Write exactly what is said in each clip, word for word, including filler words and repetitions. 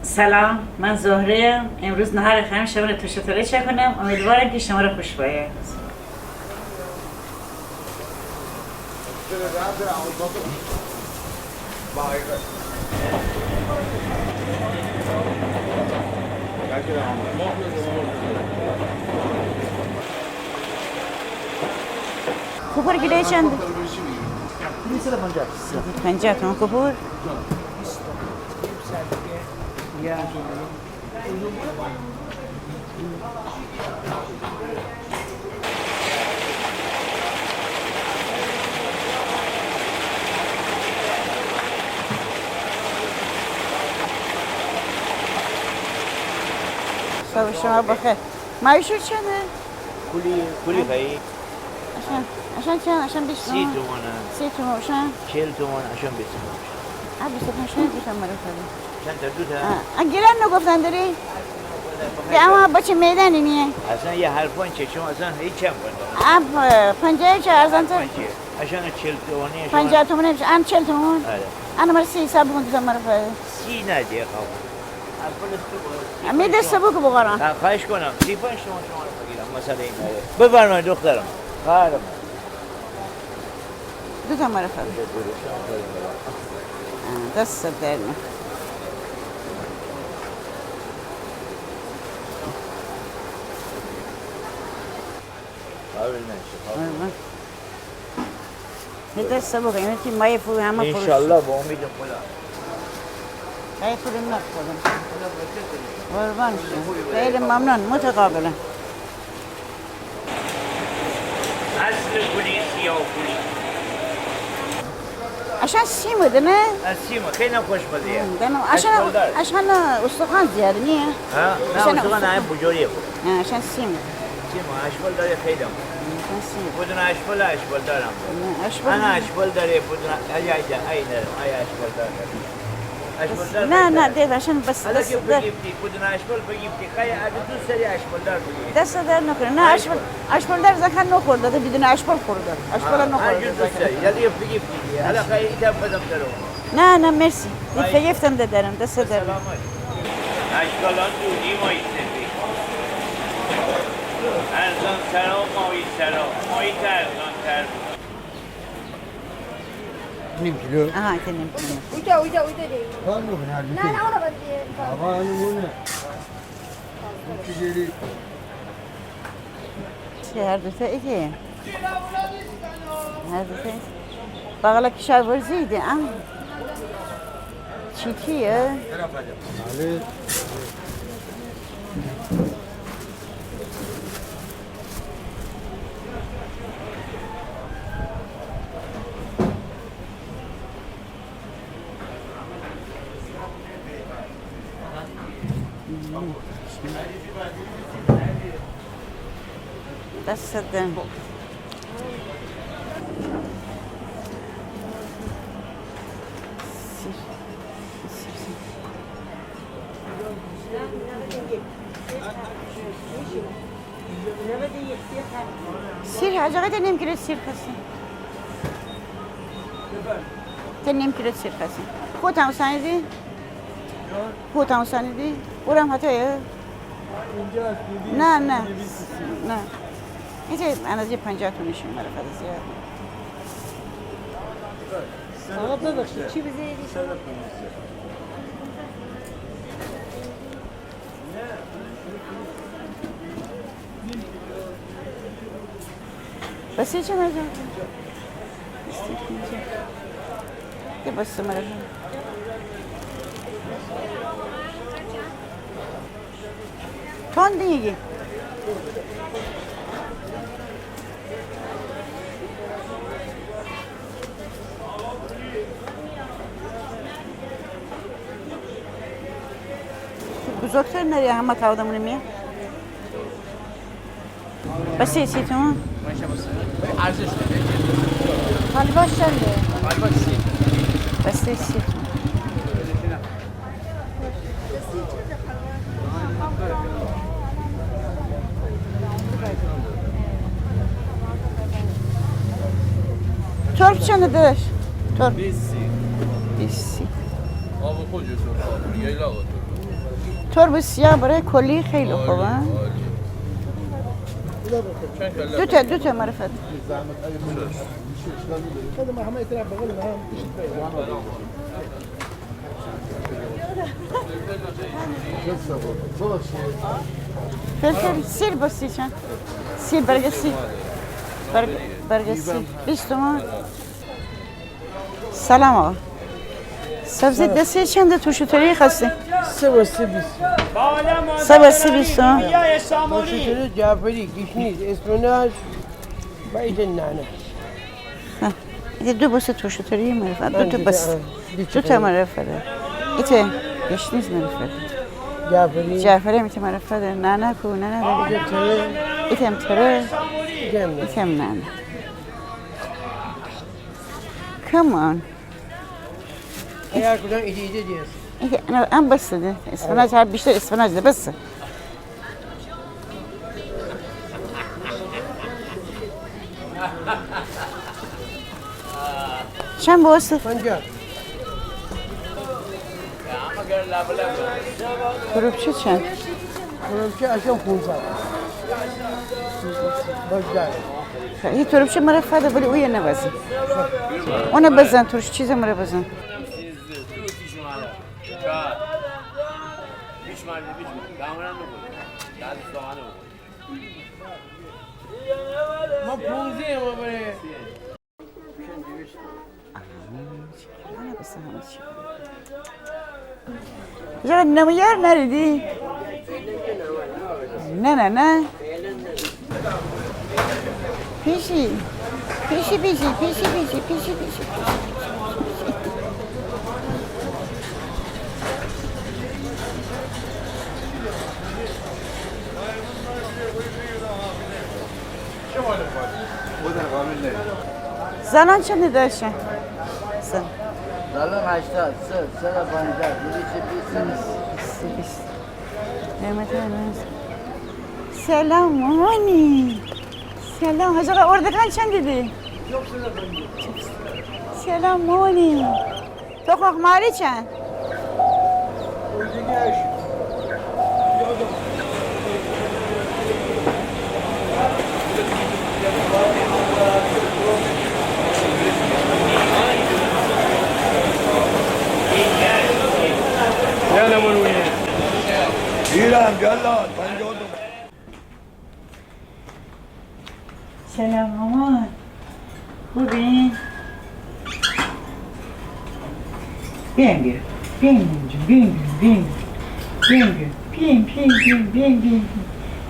سلام، من زهره‌ام. امروز نهار خوایم شمره ترش‌تره چاکونم. امیدوارم که شمره خوش بایه. کپور کیلو چند؟ صد و پنجاه. صد و پنجاه تومن کپور. صبح شما بخیر. ماهیچور چنده؟ کلی، کلی خواهی؟ اشان، اشان چند؟ اشان بیست سی تومن. تومنه. سی تومن اشان؟ چهل تومن اشان، بیست تومن. آ، بیست و پنج تومن بیست تومن مرا فقط. چند تا؟ دو تا؟ آ، آ، گیلان نگفتن داری؟ ده اما بچه میدانی نیه. اصلاً یه حرفان چه، چون اصلاً هیچ هم کنه. آ، پ-، پنجاه چه ارزان تر؟ پنجاه. اشان چهل تومنی، اشان پنجاه تومنی، ان چهل تومن؟ آره. ان مرا سی حساب بکن، دو تا مرا فقط. سی ندی، خب. می‌ده سبوک بخورم. خواهش کنم. سی و پنج تومن شما رو بگیرم. مسئله این نداره. بفرمایید دخترم. خواهرم. دو تا مرا فقط. آ، دست درد نکنه. قابل نشه، قابل. قربان. هی دست صبح کنیم، تی مایه فو همه فروش. انشالله، به امید خدا. خیلی پول نخوردم. قربان شم. خیلی ممنون، متقابلا. اصل کلی، سیاه کلی. اشان سیمه ده، نه؟ آ، سیمه، خیلی خوشمزه‌یه. هم، دانم. اشان، اشکالدار. اشان استخوان زیاد نیه؟ ها؟ نه، اشان استخوان استخوان. نه، بجوریه بود. نه، اشان سیمه. سیمه، اشکالداره خیلی هم. اشان سیمه. بدون اشکال، اشکالدار هم. نه، اشکال انا نه. اشکال داره، بدون، ای، ای، ای، نه، ای اشکالدار داره. اشکالدار نه، نه، ده، اشان بس، حالا بس، که ده. بگیفتی، بدون اشکال بگیفتی، خیلی اگه دوست داری اشکالدار بگیفتی. دست درد نکنه. نه، اشکال. اشکالدار زاکان نخورده، ده بدون اشکال خورده. اشکال نخورده. هر جور دوست داری. یعنی بگیفتی. حالا خیلی ایتا بدم درو. نه، نه، مرسی. دی فگفتم ده درم، دست درد. سلامت. اشکالان دودی ماهی سفید. ارزان ترا ماهی سرا. ماهی که ارزان تر. نیم کیلو. آها، ایتا نیم کیلو. اویده، اویده، اویده ده. کار نکنه، هر نه، نه، اونو بندی. بابا، اونو نه. چی هر دوتا ایکی؟ هر دوتا ایکی. باقلا کشاورزی ده، ها؟ چیتیه؟ بله. دست درد. سیر. سیر، سیر. سیر، حاج آقا، ده نیم کیلو سیر خواستیم. ده نیم کیلو سیر خواستیم. خودتان اوسانیدی؟ خودتان اوسانیدی؟ اورم هتایه؟ نه، نه. نه. ایتا اندازه پنجاه تومن شمره فقط زیاد. آقا ببخشید، چی بزه‌ییدی شما؟ بس هیچ نزن. یه بس مره. تون دیگه. بزرگتر نری، همه تا آدمونه میه. بس سی تومن؟ ارزش داره. قالباش چنده؟ قالباش سی. بس سی تومن. ترپ چنده داداش؟ ترپ. بیست سی. بیست سی. آب خوجه ترپ، آب ییلاغه ترپ. تربچ سیاه برای کلی خیلی خوبه. دو تا، دو تا معرفت. فلفل سیر بسی چند؟ سیر، برگ سیر. برگ، برگ سیر. بیست تومن. سلام آقا. سبزی دستی چنده؟ ترش و تری خستی؟ سه بسته بیست. سه بسته بیست تومن. ترش و تری، جعفری، گشنیز، اسفناج و ایته نعنا. ها. ایته دو بسته ترش و تری معرفت. دو تا بسته. دو تا معرفت. ایته گشنیز معرفت. جعفری. جعفری هم ایته معرفت. نعنا کو؟ نعنا داری؟ ایته تره. ایته هم تره. ایته هم نعنا. Come on. ایته کدام؟ ایته، ایته دی است. ایته، نه، ان بسه ده. اسفناج، ها، بیشتر اسفناج ده بسه. چند بوسته؟ پنجاه. تربچه چند؟ تربچه اصلاً پونزده. بازدار. ای تربچه مره فده، ولی اویه نبزن. اونه بزن، ترش چیزه مره بزن. من پونزده ما بره. یا نمیار نریدی؟ نه، نه، نه. پیشی. پیشی، پیشی، پیشی. زنان چنده داشتن؟ زن. زنان هشتاد، صد، صد و پنجاه، دویست، بیست. بیست، بیست. قیمت هنوز. سلام مامانی. سلام. حاج آقا، اردکان چنده دی؟ سلام مامانی. تخم ماری چند؟ ایران، یلا، پنجاه تومن. سلام مامان. خوبین؟ بیاین، بیاین. بیاین، بیاین، بیاین. بیاین، بیاین. بیاین، بیاین، بیاین.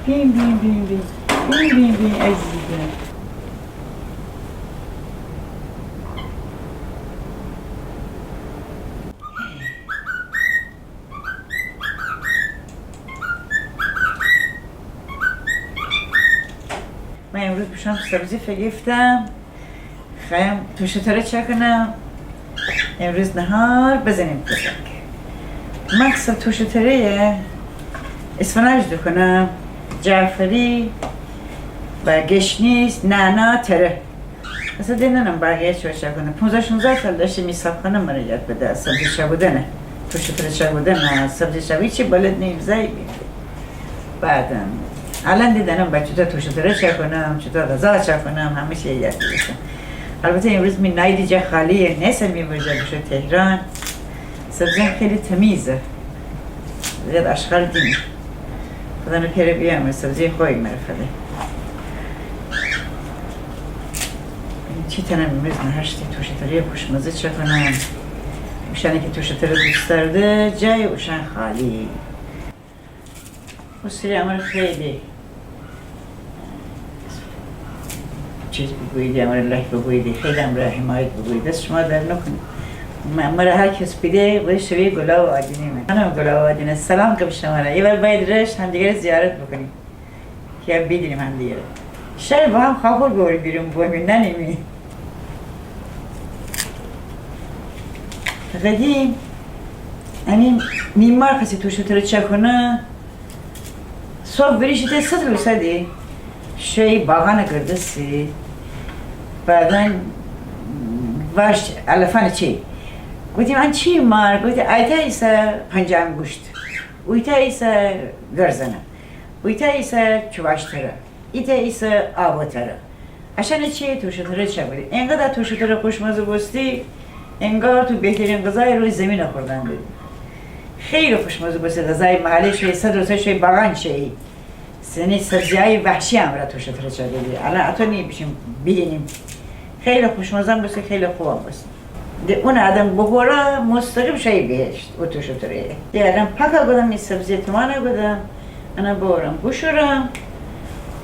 بیاین، بیاین، بیاین، بیاین. بیاین، بیاین، بیاین، عزیزم. من امروز بشم سبزی فگیفتم، خوایم توش‌تره چاکنم. امروز نهار بزنیم پزک. مخصوص توش‌تره اسفناج دوکنم، جعفری و گشنیز، نعنا، تره. اصلاً ده ننم بقیه چی چاکنم. پونزده شونزده سال داشتم می صابخانه مره یاد بده سبزی چاکودنه، توش‌تره چاکودنه، سبزی چاکودنه، هیچی بلد نیم، ضعیفی. بعدم الان ده دنم با چوتا توش‌تره چاکنم، چوتا غذا چاکنم، همه چی یاد گرفتم. البته امروز می نایدی جا خالیه، نیسه می وجه بشه تهران. سبزی خیلی تمیزه. زیاد اشغال دیم. خدا نکره بیام، سبزی خوی مره فده. چی تنم امروز نهشتی توش‌تره خوشمزه چاکنم. اوشانی که توش‌تره دوست دارده، جای اوشان خالی. او سری امره خیلی چیز بوگوییدی، امره لایک بوگوییدی، خیلی امره حمایت بوگوییدی. دست شما درد نکونه. م-، مره هر کس بیده، ولی شبیه گلاب آدینه می. خانم گلاب آدینه، سلام گم شمره. یه بار باید رشت همدیگره زیارت بکنیم. که بیدینیم همدیگره. شاید با هم خاخور ببریم بیرون بوخوریم، ننیمی. قدیم، یعنی، می مار خسی توش‌تره چاکونه، صبح ویریشته صد روسه دی، شوی باغانه گردستی، بعداً واشت علفانه چی. گوتیم، ان چی مار؟ گوتی، ایتا ایسه پنجاه انگوشت. اویتأ ایسه گرزنه، اویتأ ایسه چوباش‌تره، ایتأ ایسه آب‌تره. اشأنه چی؟ ترش‌تره چأکودی. انقدر ترش‌تره خوشمزه بوستی، انگار تو بهترین غذای روی زمین خوردن ببی. خیلی خوشمزه بوستی. غذای محلی شویی، صد درصد شویی باغان شویی. سنی سبزی‌های وحشی امرأ ترش‌تره چأکودی. الأن اتو نیبیشیم بیدینیم. خیلی خوشمزه‌م بوستی، خیلی خوبم بوستی. ده اون آدم بخوره، مستقیم شویی بهشت، او ترش‌تره. ده الأن پاکه کودم، می سبزی تومانه کودم، انه ببرم بوشورم،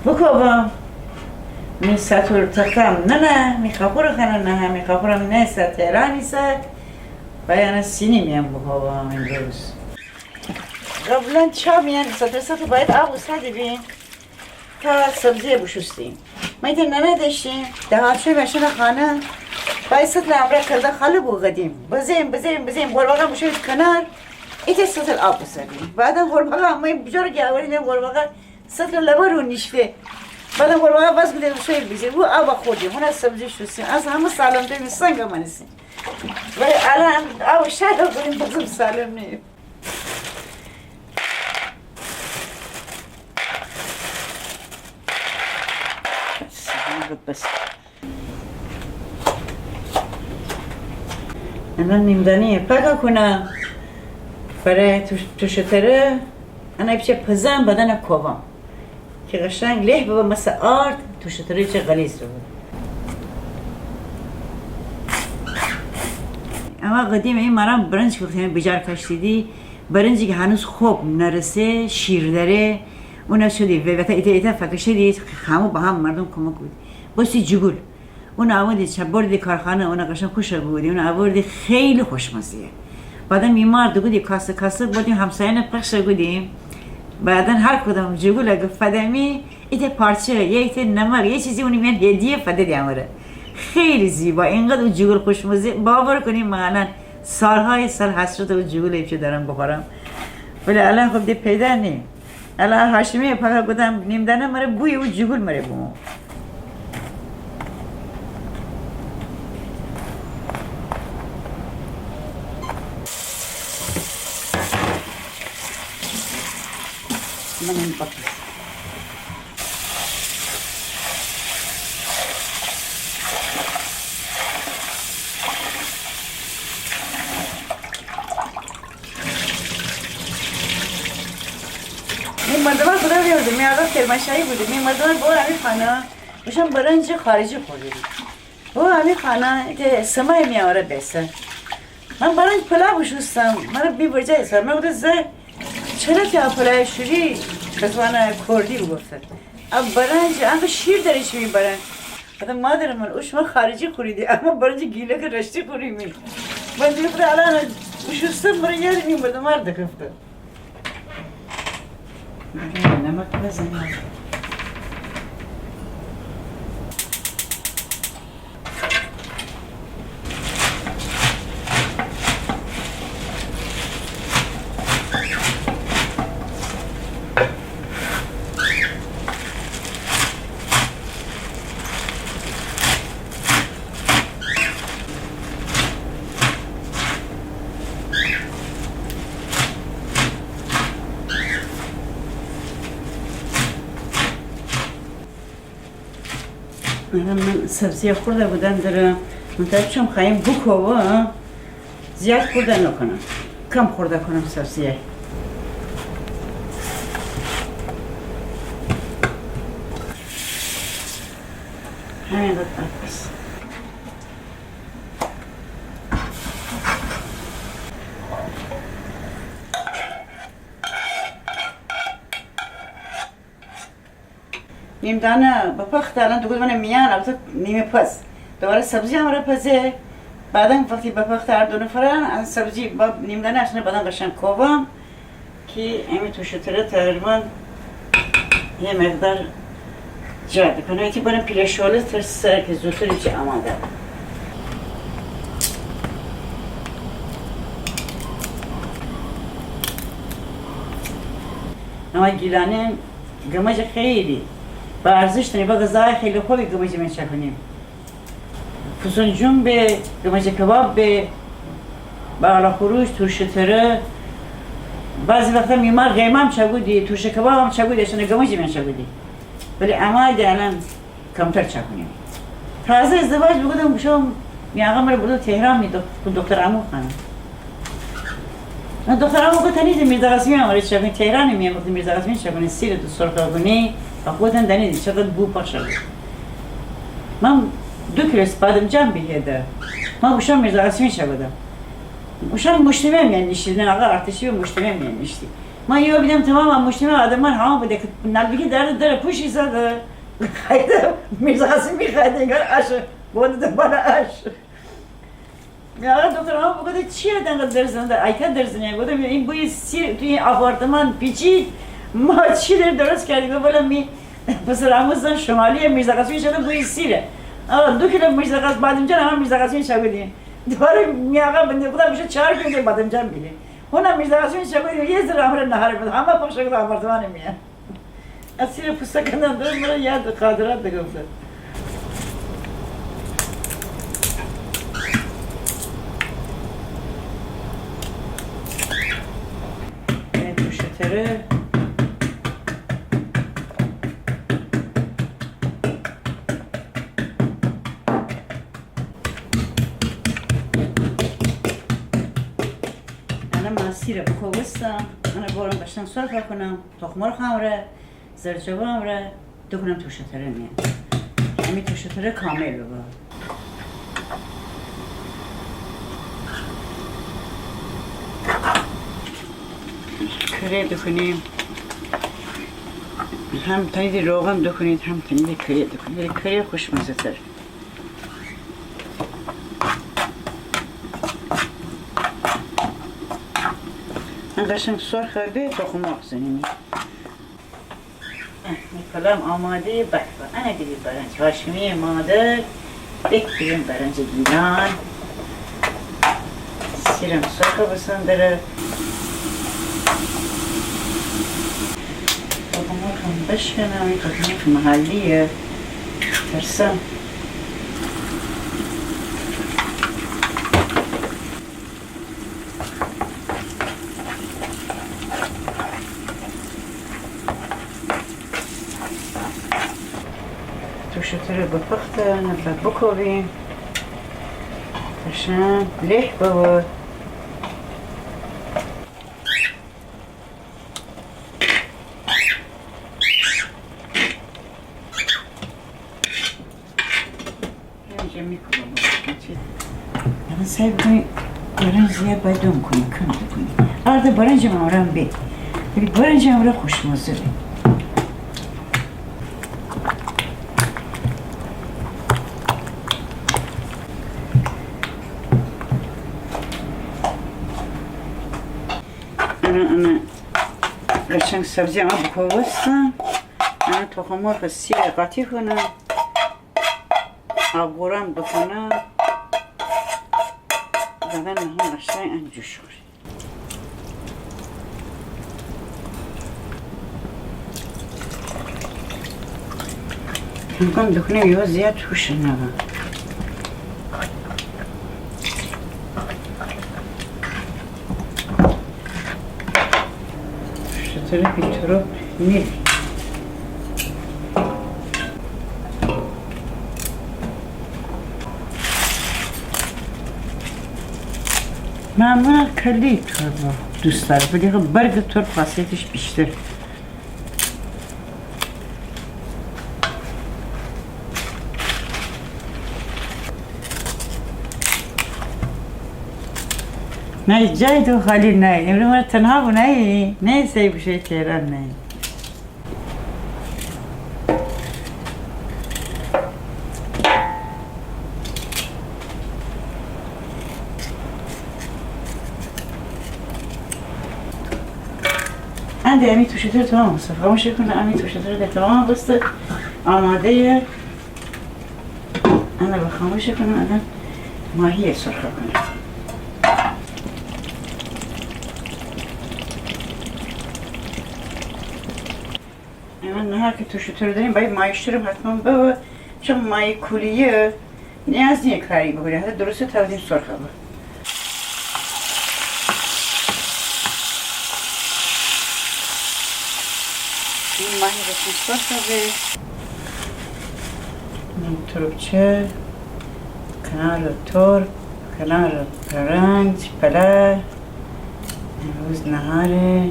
بوکوبم. می ساتور تخته‌م ننه، می خاخور خانه نهه، می خاخورم نیسه، تهران ایسه. باید انه سینی میان بوکوبم امروز. قبلاً چا میان ساتور ساتور باید آب اوسادی بیم تا سبزی بوشوستیم. ما ایته ننه داشتیم، ده هاچه ماشینه خانه، باید سطل امرأ کرده خالی بو قدیم. بزیم، بزیم، بزیم، قورباغه بوشویید کنار، ایته سطل آب بوسادیم. بعداً قورباغه، اما بجار گه آوردیم، قورباغه سطل لبه رو نیشته. بعداً قورباغه وز بده بوشویید بزیم. او آب خوردیم، هونه سبزی شوستیم. از همه سالم‌تر می سنگ مانستی. ولی الأن آب شاید بودیم، بازم سالم نیم. بس. الأن نیمدانه پاکه کونم. برای ترش-، ترش‌تره، انه پیچه پزم بدنه کوبم. که قشنگ له ببه مثل آرد، ترش‌تره چه غلیظ ببه. اما قدیم ای ماران برنج که وقتی بجار کاشتیدی، برنجی که هنوز خوب نرسه، شیر داره، اونه شودی، و وقتی ایته ایته فکشیدی، همو با هم مردم کمک کودی. بوستی جوگول. اونه آوردی، چه بردی کارخانه، اونه قشنگ خوشه کودی، اونه آوردی خیلی خوشمزه‌یه. بعداً می مار دوکودی کاسه کاسه، بردیم همسایه‌نه پخش کودیم. بعداً هر کدام جوگول اگه فدمی، ایته پارچه، یا ایته نمک، یه چیزی اونی میان هدیه فدیدی امره. خیلی زیبا، اینقدر او جوگول خوشمزه، باور کنی من الأن سال‌های سال حسرت او جوگول ایپچه دارم بخورم. ولی الأن خب ده پیدا نی. الأن هاشمی پاکه کودم، نیمدانه مره بوی او جوگول مره بومو. من این بکس. می مردمان خدا بیامرزه، می آقا کرمانشاهی بوده. می مردمان بو امی خانه، بشان برنج خارجی خوردیدی. بو امی خانه که سمای می آوره بیسه. من برنج پلا بوشوستم، مره بی وجه ایسه. مره بوده زه چره تی آ پلای شوری، کسوانه کردی بوگفته. ا برنج، انقدر شیر دره شیمی برنج. گفتم مادر من، او شما خارجی خوریدی، اما برنج گیلک رشتی خوریمی. من دیگه خدا الان بوشوستم، مره یاد می مردمان دکفته. نمک بزن. من سبزی خورده بودن درم، منتها چون خوایم بوکوبم، زیاد خورده نکنم، کم خورده کنم سبزی. همینقدر بس. نیمدانه بپخته، الان دوگود من میان، البته نیمه پز. دوباره سبزی همره پزه. بعداً وقتی بپخته هر دو نفران، ان سبزی با نیمدانه اشانه بعداً قشنگ کوبم که امی ترش‌تره تقریباً یه مقدار جا دکنه. ایتی برم پیله شعله تر سر که زودتر چی آماده. اما گیلانه گمج خیلی با ارزش دره، با غذای خیلی خوبی گمج من چاکونیم. فسون جون به، گمج کباب به، باقلا خروش، ترش‌تره، بعضی وقتا می مار قیمه هم چاکودی، ترش کباب هم چاکودی، اشانه گمجی من چاکودی. ولی اما ده الان کمتر چاکونیم. تازه ازدواج بوکودم، بوشوم، می آقا مره بردو تهران، می دخ-، دختر عمو خانه. من دختر عمو گفتن، تنیدی میرزا قاسمی امره چاکونی، تهران میان، گفتم میرزا قاسمی چاکونی، سیر تو سرخه کونی، و خودتان دانیدی چقدر بو پخش بود. من دو کیلو بادمجان بیهیده. من بوشوم میرزا قاسمی چاکودم. بوشوم مجتمع میان نیشتیدن، آقا ارتشی و مجتمع میان نیشتی. من یهو بیدم تمام مجتمع آدمان همه بوده که نلبکی درده دره پوشی زده. خیده میرزا قاسمی خیده انگار آش. بوده ده بالا آش. می آقا دختر عمو بوگفته چیه دنگه درزنده، ایتا درزنه؟ گفتم این بوی سیر تو این آپارتمان پیچید، ما چی در درست کردیم؟ گفت والا می پسر عمو زن شمالیه، میرزا قاسمی چاکوده بوی سیره. آقا دو کیلو میرزا قاسم، بادمجان همه میرزا قاسمی چاکودیم. دوباره می آقا بنده خدا بشه چهار کیلو بادمجان بیده. هونه میرزا قاسمی چاکودیم، یه ذره امره نهار بده، همه پخش کده آپارتمان میان. اسیر پوسته کندن دره، مره یاد خاطرات دگفته. ای پوشتره. الان ما سیره بوکوستم، الان بورم قشنگ سرخه کونم، تخم‌مرغ امره، زردچوبه امره، دوکونم ترش‌تره میان. امی ترش‌تره کامل ببه. کره دوکونیم. هم تنیدی روغن دوکونید، هم تنیدی کره دوکونید. کره خوشمزه‌تر. ان قشنگ سرخه به، تخم‌مرغ زنیم. اه، می پلام آماده، بک با. انه دیگه برنج هاشمی مادر، بهترین برنج گیلان. سیرم سرخه بوسته دره. تخم‌مرغم بشکنم، این تخم‌مرغ محلیه. ترسم. ترش‌تره بپخته، نه بوکوبیم. ترشم له ببه. برنج می‌کنم. الان سعی بکنی برنج زیاد باید دم کنی، کم بکنی. آرده برنج هم آرام به. ولی برنج هم را خوشمزه به. انا، انا قشنگ سبزی اما بوکوستم. انا تخم‌مرغ سیر قاطی کنم. آب‌قورم بکنم. بعداً هم قشنگ ان جوش خوری. امکان دکنه یو زیاد توش نبه. ترش‌تره بی تروب میری. معمولاً کلی ترب دوست دارم، ولی خب برگ ترب خاصیتش بیشتره. نه، جای تو خالی نه. امروز من تنها بو نه. نه، سعی بشه تهران نه. انده امی ترش‌تره تمام بوسته. خاموش کونه، امی ترش‌تره ده تمام بوسته. آماده‌یه. انه با خاموش کونه، الان ماهی سرخه کونه. الان نهار که ترش‌تره داریم، باید ماهی‌شورم حتماً ببه، چون ماهی کولیه نیاز نیه کاری بکنی، حتی درسته تاودیم سرخه به. این ماهی رو پیش باشه به. این تربچه، کنار ترب، کنار برنج، پلا. امروز نهاره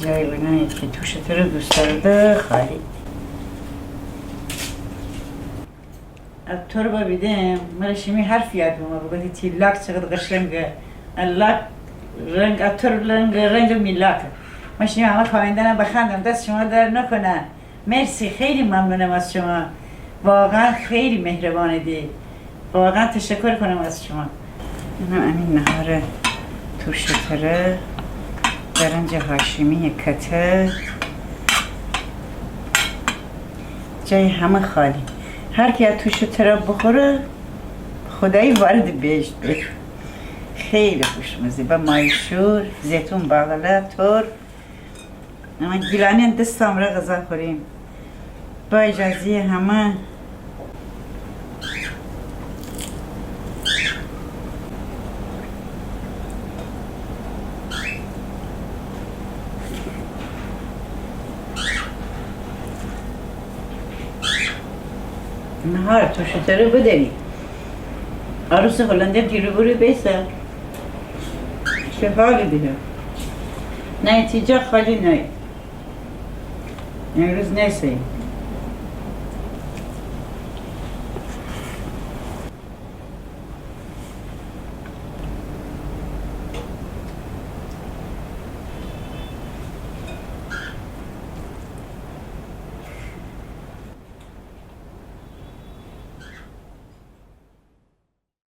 جای بنایی که توش تره دوست دارده خالی. ا تربه بیدم، مره شیمی حرف یاد بمه، بگفتی تی لاک چقدر قشنگه. ا لاک رنگ، ا ترب رنگ، رنگ می لاکه. من شیمی همه کامنتانه بخواندم، دست شما درد نکنه. مرسی، خیلی ممنونم از شما. واقعاً خیلی مهربانیدی. واقعاً تشکر کنم از شما. اینا امی نهار توش تره، برنج هاشمی کته. جای همه خالی. هر کی ا توش تره بخوره، خدایی وارد بهشت به. خیلی خوشمزه، با ماهی شور، زیتون، باقلا، ترب. اما گیلانی دستم را غذا خوریم. با اجازه همه. نهار توش تره بداری. عروس هلندی دیرو برو بیسه. چه حالی دیگه. نه، تی جا خالی نه. امروز نیسه.